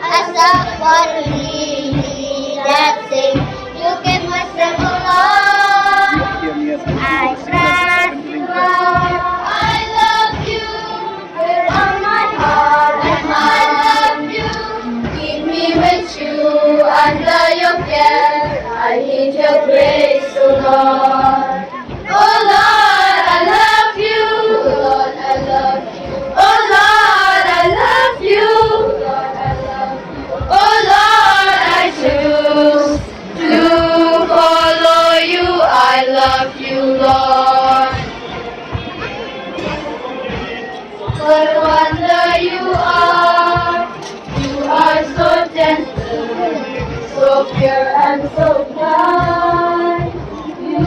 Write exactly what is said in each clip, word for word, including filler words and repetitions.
As a one lead that sing, you give my strength, O Lord. I trust you, Lord. I love you with all my heart, and I love you. Keep me with you under your care. I need your grace, O Lord. Oh Lord, I love you. Lord, I love you. Oh Lord, I love you. Lord, I love you. Oh Lord, I choose to follow you. I love you, Lord. What a wonder you are. You are so gentle, so pure and so kind. You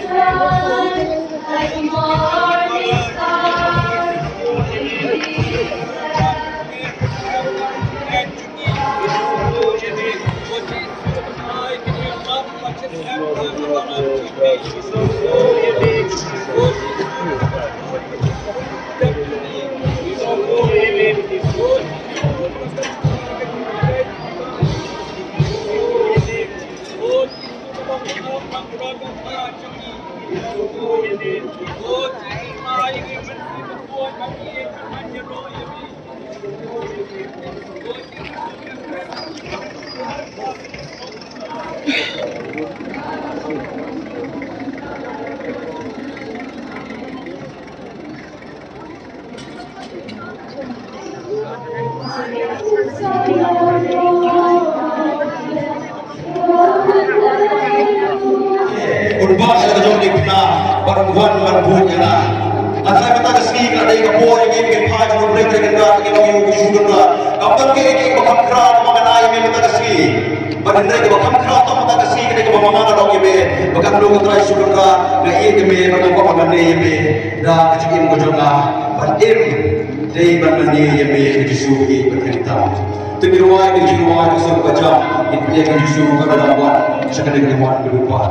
shine like morning star. Un bah sha ka jong ki khynnah bad un wan ban buh ïa nga. Hynrei mynta ka sngi ka la dei ka por ïa ngi ban phai sha U Blei Trai Kynrad, ngi ong ïa U Jisu Kynrad. Kam don kiei kiei kiba kham khraw ba nga ai ïa me mynta ka sngi. Bad hynrei kaba kham khraw tang mynta ka sngi ka dei kaba ma nga nga ong ïa me ba kan long, ko Trai Jisu Kynrad, nga ïeit ïa me bad nga kwah ban mane ïa me da ka jingim ka jong nga. Ban im dei ban mane ïa me, ko Jisu, ïeit bad kyrpang. Te ki rwai, ki jingrwai, ki sur ba jam, ngin pynïaid ïa u Jisu katba u dang wan sha kane ka dewwan ka dewpa.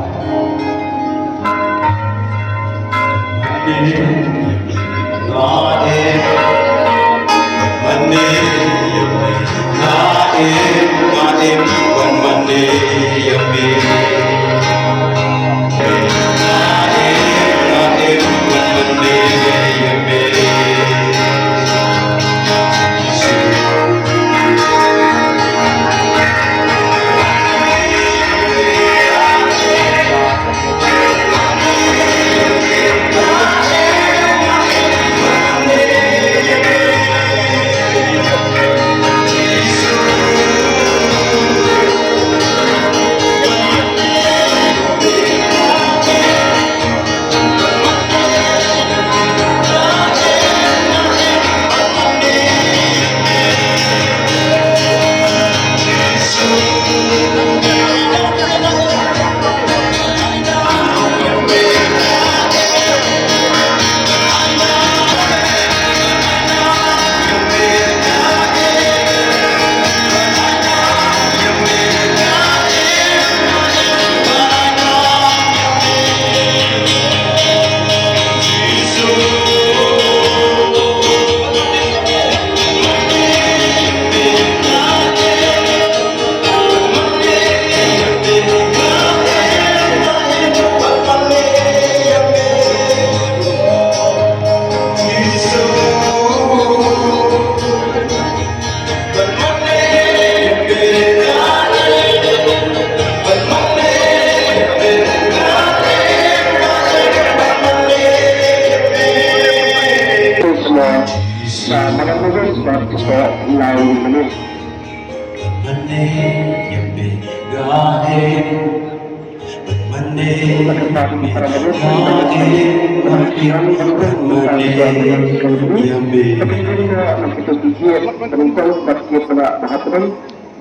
Bad ki soh lai minit.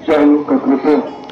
Jong ka grup.